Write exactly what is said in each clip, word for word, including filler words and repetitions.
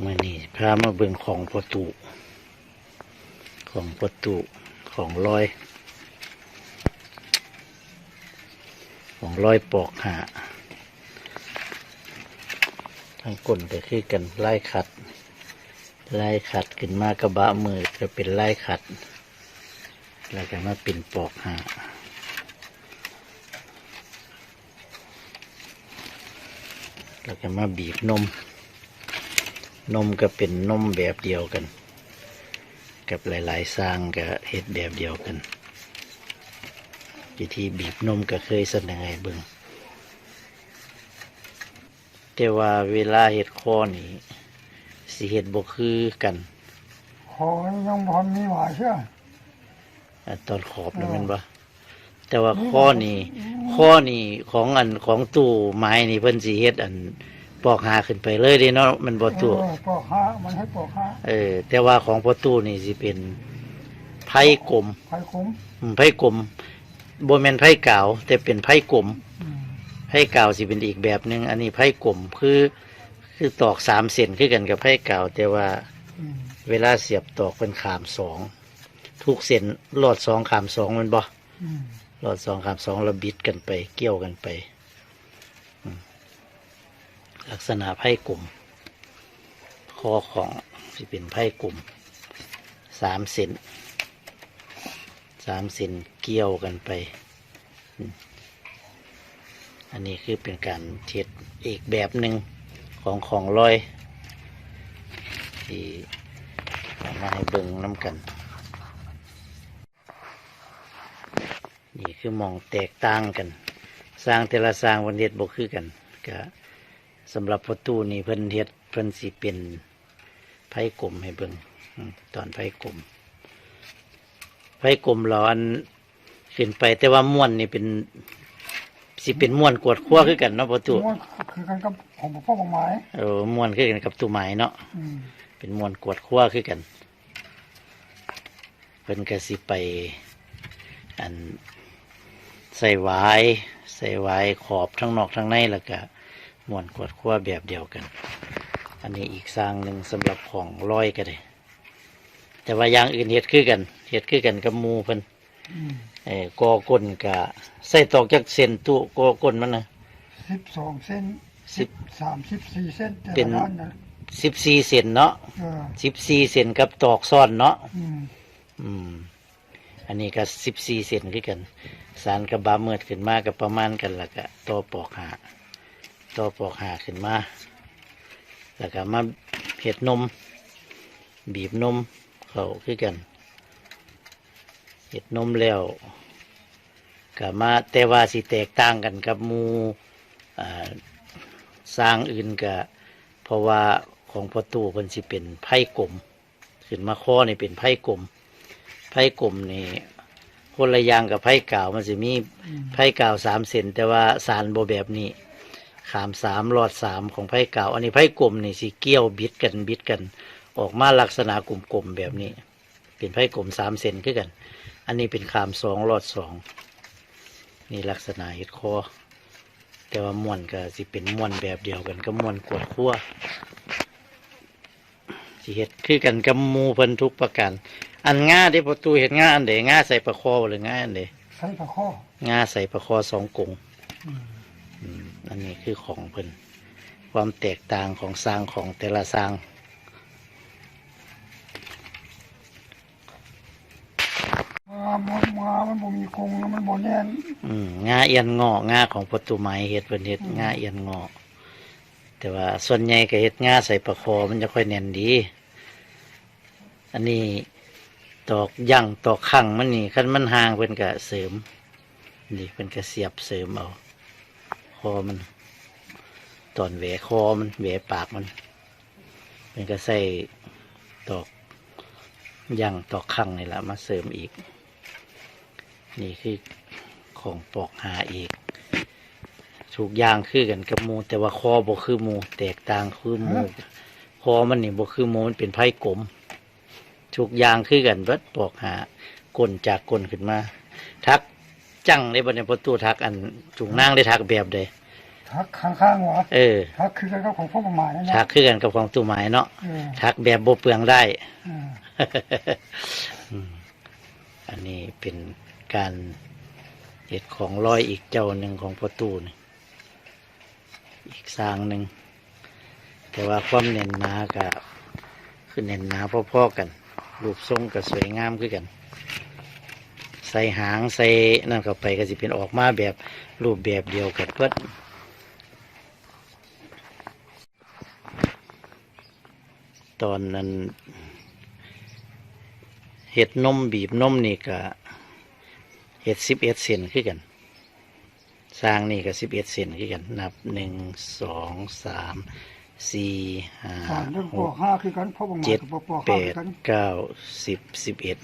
มื้อนี้พามาเบิ่งของพ่อตู้ ของพ่อตู้ ของลอย ของลอยปอกห้า ทั้งก้นก็คือกัน ลายขัด ลายขัดขึ้นมากระบะมือก็เป็นลายขัด แล้วก็มาเป็นปอกห้า แล้วก็มาบีบนม นมก็เป็นนมแบบเดียวกัน กับหลายๆ ช่างก็เฮ็ดแบบเดียวกัน วิธีบีบนมก็เคยเสนอให้เบิ่ง แต่ว่าเวลาเฮ็ดคอนี่ สิเฮ็ดบ่คือกัน คอนี่ยังบ่ทันมีหวายเชื่อ อ่ะ ตอนขอบนะ เออ แม่นบ่ แต่ว่า อืม คอนี่ อืม คอนี่ของอัน ของตู้ไม้นี่เพิ่นสิเฮ็ดอันปอกห้าขึ้นไปเลยเด้เนาะ แม่นบ่ตู้ เออ ปอกห้า มันให้ปอกห้า เออ แต่ว่าของพ่อตู้นี่สิเป็นไพกลม ไพกลม อืม ไพกลม บ่แม่นไพกาว แต่เป็นไพกลม อืม ไพกาวสิเป็นอีกแบบหนึ่ง อันนี้ไพกลม คือ คือตอกสามเส้นคือกันกับไพกาว แต่ว่า อืม เวลาเสียบตอกเพิ่นข้ามสอง ทุกเส้นลอดสองข้ามสองแม่นบ่ อืม ลอดสองข้ามสองแล้วบิดกันไป เกี่ยวกันไป อืม ลักษณะไพกลม คอของสิเป็นไพกลม สามเส้น สามเส้นเกี่ยวกันไป อืม อันนี้คือเป็นการเฮ็ดอีกแบบหนึ่งของของลอย ที่เอามาให้เบิ่งนำกัน นี่คือหม่องแตกต่างกัน ช่างแต่ละช่างเพิ่นเฮ็ดบ่คือกัน ก็สำหรับพ่อตู้นี่เพิ่นเฮ็ด เพิ่นสิเป็นไพกลมให้เบิ่ง อืม ตอนไพกลม ไพกลมแล้วอันขึ้นไป แต่ว่าม้วนนี่เป็น สิเป็นม้วนกวดครัวคือกันเนาะพ่อตู้ ม้วนคือกันกับของพ่อบังหมาย เออ ม้วนคือกันกับตู้ไม้เนาะ อืม เป็นม้วนกวดครัวคือกัน เพิ่นก็สิไป อัน ใส่หวาย ใส่หวายขอบทั้งนอกทั้งใน แล้วก็ม้วนกวดครัวแบบเดียวกัน อันนี้อีกช่างหนึ่งสำหรับของลอยก็ได้ แต่ว่าอย่างอื่นเฮ็ดคือกัน เฮ็ดคือกันกับหมู่เพิ่น อืม เอ่อ ก่อก้นก็ใส่ตอกจักเส้นตู้ ก่อก้นมันนะ สิบสองเส้น สิบ สิบสาม สิบสี่เส้น แต่ เป็น ละด้านนะ สิบสี่เส้นเนาะ เออ สิบสี่เส้นกับตอกซ้อนเนาะ อืม อืม อันนี้ก็สิบสี่เส้นคือกัน สานกระบะเมิดขึ้นมาก็ประมาณกัน แล้วก็ต่อปอกห้า ต่อปอกห้าขึ้นมา แล้วก็มาเฮ็ดนม บีบนมเข้าคือกัน เฮ็ดนมแล้ว ก็มา แต่ว่าสิแตกต่างกันกับหมู่ อ่า ช่างอื่นก็ เพราะว่าของพ่อตู้เพิ่นสิเป็นไพกลม ขึ้นมาคอนี่เป็นไพกลม ไพกลมนี่คนละอย่างกับไพกาว มันสิมี อืม ไพกาวสามเส้น แต่ว่าสานบ่แบบนี้ ข้ามสาม ลอดสามของไพกาว อันนี้ไพกลมนี่สิเกี่ยวบิดกัน บิดกัน ออกมาลักษณะกลมๆแบบนี้ เป็นไพกลมสามเส้นคือกัน อันนี้เป็นข้ามสอง ลอดสอง นี่ลักษณะเฮ็ดคอ แต่ว่าม้วนก็สิเป็นม้วนแบบเดียวกันกับม้วนกวดครัว สิเฮ็ดคือกันกับหมู่เพิ่นทุกประการ อันง่าเด้ พ่อตู้เฮ็ดง่าอันใด ง่าใส่ปลาคอหรือง่าอันใด ใส่ปลาคอ ง่าใส่ปลาคอสองกง อืม อืม อันนี้คือของเพิ่น ความแตกต่างของช่างของแต่ละช่าง งามัน งามันบ่มีกรงแล้วมันบ่แน่น อืม ง่าเอียนงอ ง่าของพ่อตู้ไม้เฮ็ด เพิ่นเฮ็ด อืม ง่าเอียนงอ แต่ว่าส่วนใหญ่ก็เฮ็ดง่าใส่ปลาคอ มันจะค่อยแน่นดี อันนี้ตอกยั่งตอกคั่งมันนี่ คันมันห่างเพิ่นก็เสริม นี่เพิ่นก็เสียบเสริมเอา คอมัน ตอนแหวคอมัน แหวปากมัน เพิ่นก็ใส่ตอกยั่งตอกคั่งนี่ล่ะมาเสริมอีก นี่คือของปอกห้าอีก ทุกอย่างคือกันกับหมู่ แต่ว่าคอบ่คือหมู่ แตกต่างคือหมู่ ฮะ คอมันนี่บ่คือหมู่ มันเป็นไพกลม ทุกอย่างคือกันเบิด ปอกห้า ก้นจากก้นขึ้นมา ถักจั่งได้บ่เนี่ย พ่อตู้ ถักอันถุงนางได้ ถักแบบใด ถ หักข้างๆ หวะ เออ หักคือกันกับของพวกหมายนะ หักคือกันกับของตู้หมายเนาะ เออ หักแบบบ่เปลืองด้าย เออ อืม อันนี้เป็นการเฮ็ดของลอยอีกเจ้าหนึ่งของพ่อตู้นี่ อีกซางหนึ่ง แต่ว่าความแน่นหนาก็คือแน่นหนาพอๆ กัน รูปทรงก็สวยงามคือกัน ใส่หางใส่นั่นเข้าไปก็สิเป็นออกมาแบบรูปแบบเดียวกันเบิด ตอนนั้นเฮ็ดนมบีบนมนี่ก็เฮ็ดสิบเอ็ดเซนคือกัน ซางนี่ก็สิบเอ็ดเซนคือกัน นับ หนึ่ง สอง สาม สี่ ห้า สามเรื่อง หก ห้าคือกัน เพราะบางหมาย เจ็ด ก็บ่ปอห้า แปด คือกัน เก้า สิบ สิบเอ็ด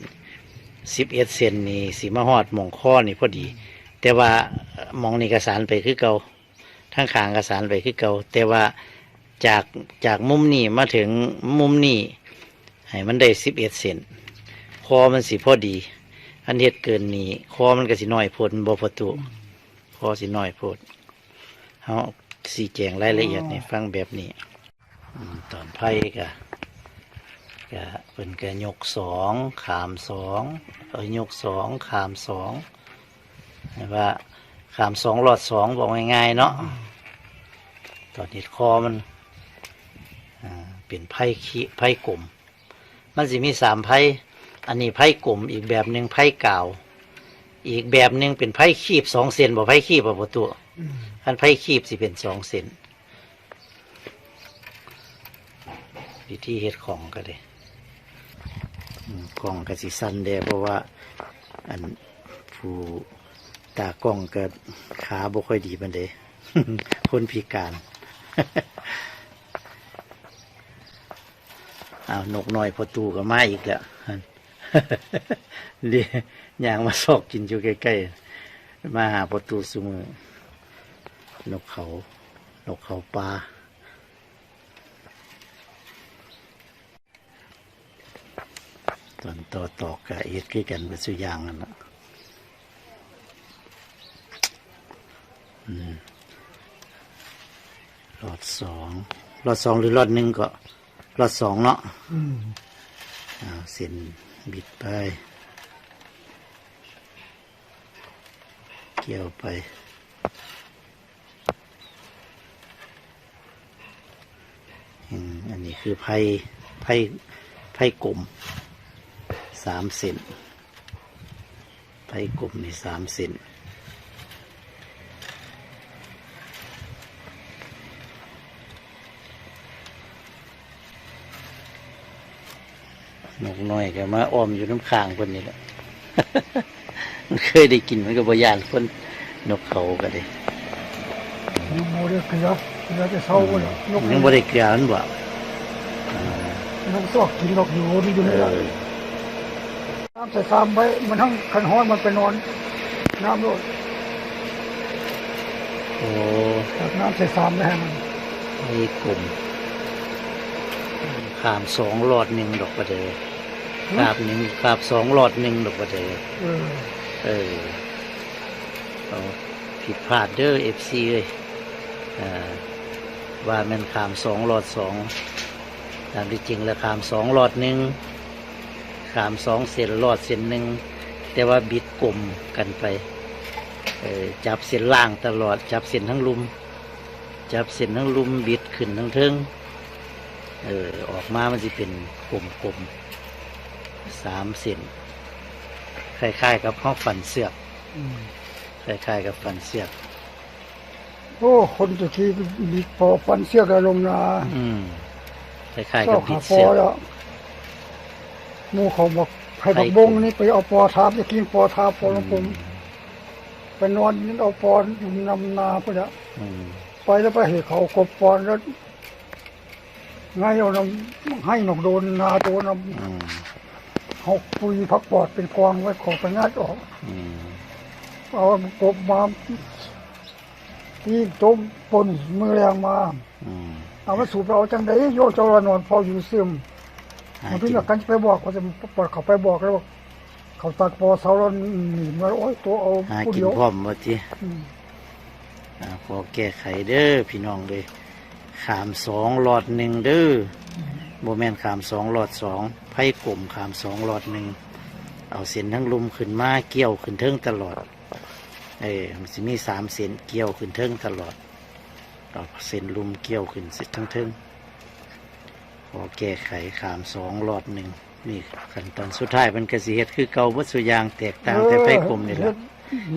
สิบเอ็ดเซนนี่สิมาฮอดหม่องคอนี่พอดี แต่ว่าหม่องนี่ก็สานไปคือเก่า ทางข้างก็สานไปคือเก่า แต่ว่าจาก จากมุมนี้มาถึงมุมนี้ ให้มันได้สิบเอ็ดเซน คอมันสิพอดี อันเฮ็ดเกินนี้ คอมันก็สิน้อยโพด บ่พอตู้ คอสิน้อยโพด เฮาสิแจงรายละเอียดให้ฟังแบบนี้ อืม ตอนไผ่ก็ ก็เพิ่นก็ยกสอง ขามสอง เอ้ย ยกสอง ขามสอง ให้ว่าขามสอง ลอดสอง บอกง่ายๆ เนาะ ตอนเฮ็ดคอมัน อ่า เป็นไผ่ขี- ไผ่กลม มันสิมีสามไผ่ อันนี้ไผ่กลม อีกแบบหนึ่งไผ่กาว อีกแบบหนึ่งเป็นไผ่คีบสองเซน บ่ ไผ่คีบบ่ ประตู อืม อันไผ่คีบสิเป็นสองเซน วิธีเฮ็ดของก็ได้ อืม กล้องก็สิสั่นแด่ เพราะว่า อัน ผู้ตากล้องก็ขาบ่ค่อยดีปานใด คนพิการ อ้าว นกน้อยพ่อตู้ก็มาอีกแล้ว เดี๋ยวย่างมาซอกกินอยู่ใกล้ๆ มาหาพ่อตู้ซุมื้อ นกเขา นกเขาป่า ตอนต่อตอกก็เฮ็ดคือกันเบิดซุอย่างนั่นล่ะ อืม ลอดสอง ลอดสองหรือลอดหนึ่งก็ ลอดสองเนาะ อืม เอาเส้นบิดไป เกี่ยวไป อืม อันนี้คือไผ่ ไผ่ ไผ่กลม สามเส้น ไผ่กลมนี่สามเส้น นกน้อยก็มาอ้อมอยู่นำข้างเพิ่นนี่แหละ มันเคยได้กินมันก็บ่ย้านคน นกเขาก็ได้ ยังบ่ได้เกลือ เกลือแต่เช้าพุ่นล่ะ นก ยังบ่ได้เกลือมันบ่ อ่า นกซอกกินดอกอยู่ มันอยู่นี่ เออ น้ำใส่ซามไว้ มันทั้งคันฮ้อนมันไปนอน น้ำโลด โอ้ ตักน้ำใส่ซามไว้ให้มัน ไอ้กลม ขามสองลอดหนึ่งดอกกระเดอ หึ คาบหนึ่ง คาบสองลอดหนึ่งดอกกระเดอ เออ เออ เอา ผิดพลาดเด้อ เอฟซี เอ้ย อ่า ว่าแม่นขามสองลอดสอง ตามที่จริงแล้วขามสองลอดหนึ่ง ขามสองเส้นลอดเส้นหนึ่ง แต่ว่าบิดกลมกันไป เออ จับเส้นล่างตลอด จับเส้นทั้งลุ่ม จับเส้นทั้งลุ่มบิดขึ้นทั้งเทิง เออ ออกมามันสิเป็นกลมๆ สามเส้น คล้ายๆ กับเฮาฝันเสือก อืม คล้ายๆ กับฝันเสือก โอ้ คนตะกี้มีปอฟันเสียกระลงนา อืม คล้ายๆ กับบิดเสียก ซอกหาปอแล้ว หมู่เขาบอกให้บักบงนี่ไปเอาปอทาบ จะกินปอทาบปอลงผม อืม ไปนอนเอาปออยู่นำนาพุ้นละ อืม ไปแล้วไปเห็นเขากบปอนแล้ว ไงเอานำ ให้นกโดนนาโดนนำ อืม เขาปุยผักปอดเป็นกองไว้ เขาไปงัดออก อืม เอากบมา ที่ต้มป่นมื้อแลงมา อืม เอามาสูบเอาจังใด๋ โยเจ้าละนอนเฝ้าอยู่ซึม หา มันเพิ่ง กิน กันไปบอก เขาจะปอดเขาไปบอกแล้ว เขาตัดปอเสาแล้วหนีมา โอ้ย ตัวเอา หา ผู้ กิน เดียว พร้อมว่าติ อืม อ่า ขอแก้ไขเด้อพี่น้องเลย ขามสองหลอดหนึ่งเด้อ บ่แม่นขามสองหลอดสอง ไพกลมขามสองหลอดหนึ่ง เอาเส้นทั้งลุ่มขึ้นมาเกี่ยวขึ้นเทิงตลอด เออ มันสิมีสามเส้นเกี่ยวขึ้นเทิงตลอด เอาเส้นลุ่มเกี่ยวขึ้นเทิงเทิง ขอแก้ไขขามสองหลอดหนึ่ง นี่ขั้นตอนสุดท้ายมันก็สิเฮ็ดคือเก่าเบิดซุอย่าง แตกต่างแต่ไพกลมนี่แหละ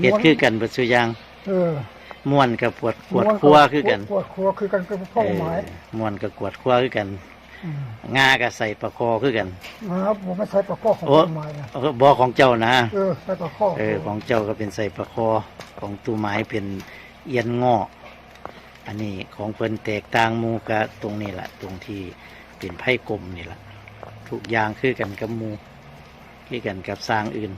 เฮ็ดคือกันเบิดซุอย่าง เออ ม่วนกับปวด กวดขัวคือกัน กวดขัวคือกัน ก็เป้าหมาย เออ ม่วนกับกวดขัวคือกัน อืม งาก็ใส่ปลาคอคือกัน งาบ่แม่นใส่ปลาคอของ โอ้ เป้าหมายนะ เออ บ่ของเจ้านะ เออ ใส่ปลาคอ เออ ของเจ้าก็เป็นใส่ปลาคอ ของตู้หมายเป็นเอียนเงาะ อันนี้ของเพิ่นแตกต่างหมู่กะตรงนี้แหละ ตรงที่เป็นไพกลมนี่แหละ ทุกอย่างคือกันกับหมู่ คือกันกับช่างอื่น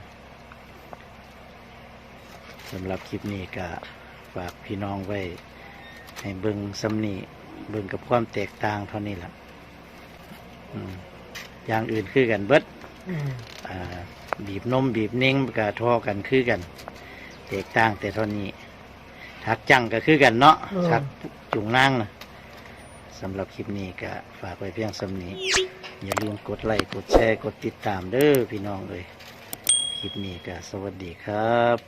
สำหรับคลิปนี้ก็ฝากพี่น้องไว้ให้เบิ่งส่ำนี้ เบิ่งกับความแตกต่างเท่านี้ล่ะ อืม อย่างอื่นคือกันเบิด อืม อ่า บีบนมบีบเน็งก็ท่อกันคือกัน แตกต่างแต่เท่านี้ ถักจั่งก็คือกันเนาะ เออ ถักจุ่งนางนะ สำหรับคลิปนี้ก็ฝากไว้เพียงส่ำนี้ อย่าลืมกดไลค์ กดแชร์ กดติดตามเด้อพี่น้องเอ้ย คลิปนี้ก็สวัสดีครับ